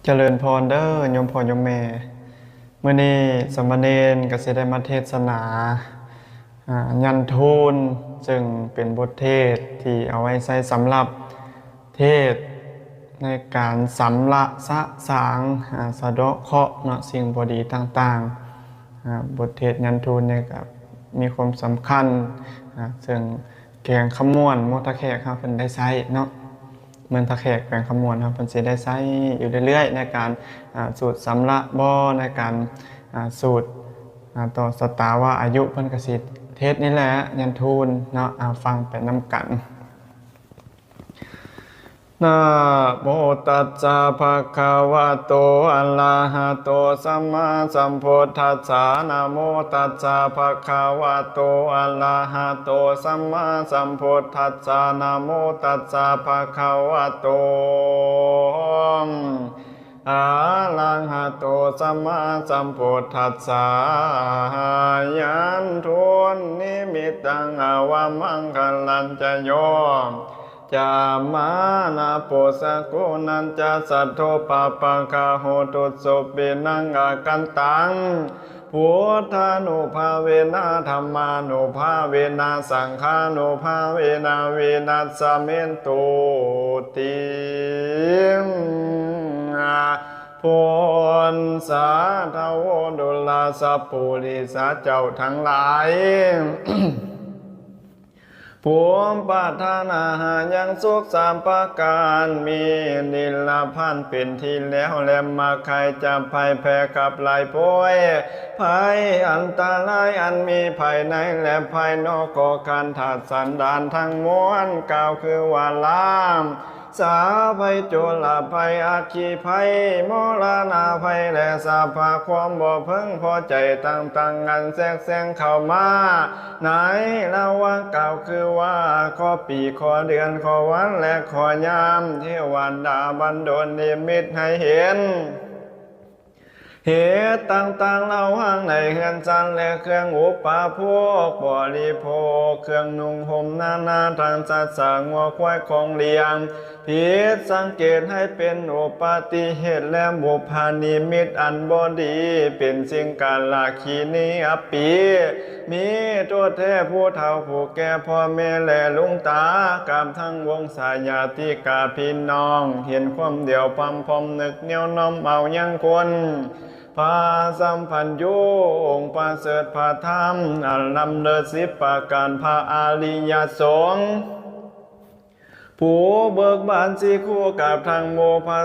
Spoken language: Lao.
ຈະເລີນພອນເດີໂຍມພໍ່ໂຍມແມ່. ມື້ນີ້ສາມະເນນກໍຊິໄດ້ມາເທດສະໜາ ອາ ຍັນທູນ ເຊິ່ງເປັນບົດເທດທີ່ເອົາໄວ້ໃຊ້ສຳລັບເທດໃນການຊຳລະສະສາງ ອາ ສະເດາະເຄາະເນາະ ສິ່ງບໍ່ດີຕ່າງໆ. ອາ ບົດເທດຍັນທູນນີ້ກໍມີຄວາມສຳຄັນ ອາ ເຊິ່ງ ແຂວງຄຳມ່ວນ ເມືອງທ່າແຂກເຮົາເພິ່ນໄດ້ໃຊ້ເນາະ, ເມືອງທ່າແຂກ ແຂວງຄຳມ່ວນເຮົາເພິ່ນຊິໄດ້ໃຊ້ຢູ່ເລື້ອຍໆ ໃນການ ອາ ສູດຊຳລະບໍ່ ໃນການ ອາ ສູດ ອາ ຕໍ່ຊະຕາວ່າອາຍຸ ເພິ່ນກໍຊິເທດນີ້ແຫຼະ ຍັນທູນເນາະ. ອາ ຟັງໄປນຳກັນ. ນະໂມຕັດສະ ພະຄະວະໂຕ ອະລະຫະໂຕ ສຳມາສຳພຸດທັດສະ. ນະໂມຕັດສະ ພະຄະວະໂຕ ອະລະຫະໂຕ ສຳມາສຳພຸດທັດສະ. ນະໂມຕັດສະ ພະຄະວະໂຕ ອະລະຫະໂຕ ສຳມາສຳພຸດທັດສະ. ຍັນທູນນິມິດຕັງ ອະວະມັງຄະລັນຈະໂຍ ຈາມານະປຸດສະໂກ ນັນຈະສັດໂທ ປັບປະຄາໂຫຕຸ ສຸປິນັງອາຄັນຕັງ ພຸດທານຸພາເວນະ ທຳມານຸພາເວນະ ສັງຄານຸພາເວນະ ວິນັດສະເມນຕຸຕິ. ພຸດສາທະໂວ ດຸລະສະປູລິສະເຈົ້າທັງຫຼາຍ ຜູ້ປາດຖະໜາຫາຍັງສຸກສາມປະການ ມີນິລະພັນເປັນທີ່ແລ້ວ ແລະ ມັກໃຫ້ຈັບໄພແຜ່ຂັບໄລ່ໂພຍໄພ ອັນຕະລາຍອັນມີພາຍໃນ ແລະ ພາຍນອກ ກໍຂັນທະສັນດານທັງມວນ ກ່າວຄືວ່າລາມ ສາໄພ ໂຈລະໄພ ອັກຄີໄພ ມໍລະນະໄພ ແລະ ສະພາບຄວາມບໍ່ເພິ່ງພໍໃຈຕ່າງໆ ອັນແຊກແຊງເຂົ້າມາໃນລະຫວ່າງ ກ່າວຄືວ່າ ຂໍປີ ຂໍເດືອນ ຂໍວັນ ແລະ ຂໍຍາມ ເທວະດາບັນດົນນິມິດໃຫ້ເຫັນ ເຫດຕ່າງໆ ລະຫວ່າງໃນເຮືອນຊານ ແລະ ເຄື່ອງອຸປະໂພກບໍລິໂພກ ເຄື່ອງນຸ່ງຫົ່ມນານາ ທັງສັດສາ ງົວຄວາຍ ຂອງລ້ຽງ ຜິດສັງເກດໃຫ້ເປັນອຸປະຕິເຫດ ແລະ ບຸບພະນິມິດອັນບໍ່ດີ ເປັນສິ່ງກາລະຄີນີອັບປີ ມີໂທດແທ້ ຜູ້ເຖົ້າຜູ້ແກ່ ພໍ່ແມ່ ແລະ ລຸງຕາ ກັບທັງວົງສາຍາຕິກາພີ່ນ້ອງ ເຫັນຄວາມດຽວພຳພ້ອມ ນຶກນຽວນ້ອມເອົາຍັງຄຸນ ພະສຳພັນຢູ່ ອົງປະເສີດພະທຳ ອັນລ້ຳເລີດສິບປະການ ພະອະລິຍະສົງ ຜູ້ເບີກບານສີ່ຄູ່ ກັບທັງໝູ່ພະ